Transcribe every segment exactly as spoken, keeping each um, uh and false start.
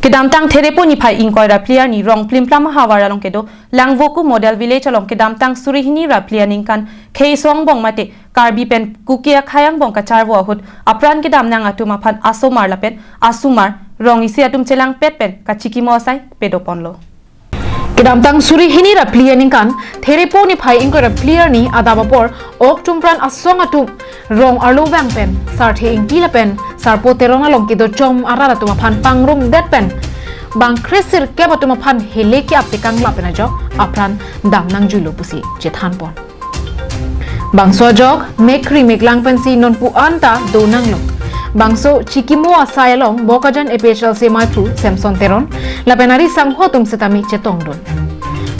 Kedamtang Therepo niphai ingkoi ra phli arni Rongplimplam ahavar along kedo Langvoku Model Village along kedamtang suri hini ra phli aningkan khei so angbong mate Karbi pen Kuki akhei angbong kacharvo ahut apran kedam nang atum aphan asomar lapen asomar rong isi atum chelangpet pen kachikimo asai pedoponlo. Kedamtang suri hini ra phli aningkan Therepo niphai ingkoi ra phli arni adap apor ok tumpran asong atum rong arlo vang pen Sarthe Ingti lapen Sarpo Teron along kedo chom arat atum aphan pangrumdet pen bang kre sirkep atum aphan hele ke-ap tekang lapen ajok apran dam nangjuilo pusi chethanpon. Bangso ajok mekri meklang pensi nonpu anta do nanglo. Bangso chikimo asai along Bokajan A P H L C amaiphu Samson Teron lapen ari sangho atum setame chetongdun.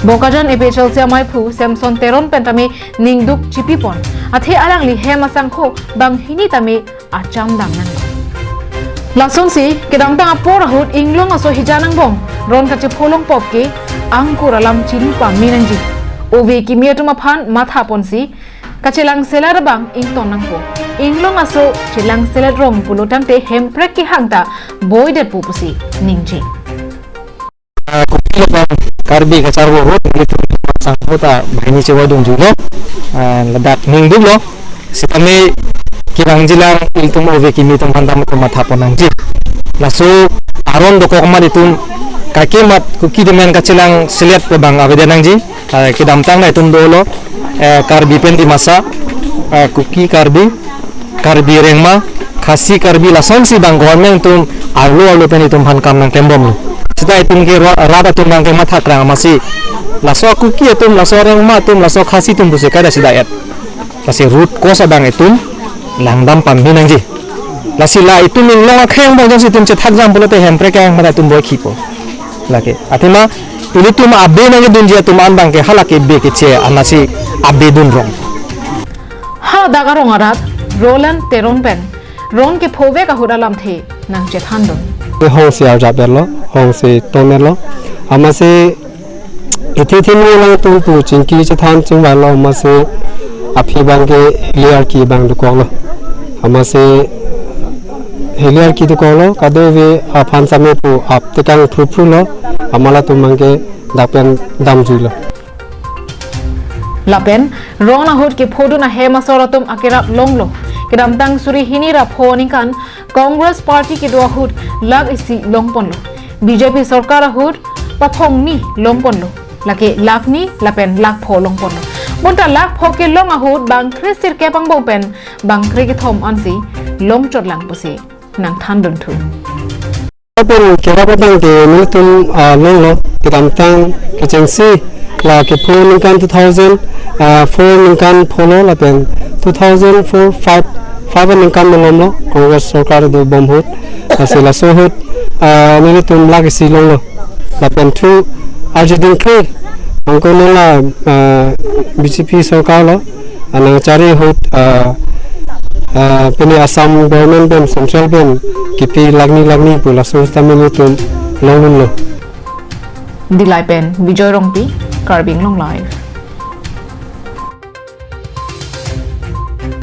Bokajan A P H L C amaiphu Samson Teron pen tame ningduk chipipon. Athe alangli hem asangho banghini tame acham dam nanglo. Lasonsi kedamtang apor ahut inglong aso hijan angbong ron kachepho longpop ke angkur alam chini pame nangji. Ove kimi atum aphan mathaponsi kachelangselet abang ington nangpo. Inglong aso chelangselet rong pulo tangte Hemprek kehang ta boidetpo pusi ningje. Ah, Kuki lapen Karbi kacharvo ahut nelitum sangho ta banghini chevoidunjuilo, ah, ladak ningduklo. Setame kevangjilang ilitum ove kimi atum aphan tame mathapon nangji. Laso aron dokok amat itum kaike amat Kuki atum pen kachelangselet abang avedet nangji. Ah, kedamtang nangtum dolo, eh, Karbi pen Dimasa, eh, Kuki Karbi, Karbi Rengma, Khasi Karbi lasonsi bang government atum arlo arlo pen itum aphan kam nangklembomlo. Seta itum ke ra-, rat atum abang ke mathakrang amatsi laso Kuki atum, laso Rengma atum, laso Khasi atum pusi kaida sida et. Lasi root cause abang itum langdam pame nangji. Lasi la itum inglong akhei angbong jongsi itum chethakjam pulote Hemprek kehang amat itum boikhipo. Lake athema ilitum abe nangkedunji atum an abang ke hala ke be keche anatsi abe dun rong. Hadak arong arat Roland Teron pen ron kephovek ahut alamthe nangchethandun. Hongsi arjap etlo, hongsi ton etlo. Amatsi ithi thini alangtum pu chingki chethan chingvailo, amatsi aphi abang ke heli arki abang dokoklo. Amatsi heli arki dokoklo, kadokave aphan same pu ap tekang phruphrulo, amat latum abang ke dak pen damjuilo. Lapen ron ahut kephodun ahem asor atum akerap longlo. Kedamtang suri hini ra pho aningkan Congress Party kedo ahut lakh isi longponlo. B J P sorkar ahut paphongni longponlo. Lake lakh ni lapen lakh pho longponlo. Bonta lakh pho kelong ahut bang kre sirkep angbong pen bang kre kethom ansi longchotlang pusi nangthandunthu. Lapen kerap abang ke nelitum, ah, longlo, kedamtang kechengsi la kepho aningkan two thousand, ah, four aningkan pholo lapen two thousand four, five, five aningkan malomlo, Congress sorkar dobom ahut. Lasi laso ahut, ah, nelitum lakh isi longlo. Lapen thu arjudun kre angko nela, ah, B J P sorkar lo, anang chari ahut, ah, ah, pini Assam government pen, central pen kipi lakh ni lakh ni pu laso sitame nelitum longdunlo. Dillai pen Bijoy Rongpi, Karbi Anglong Live.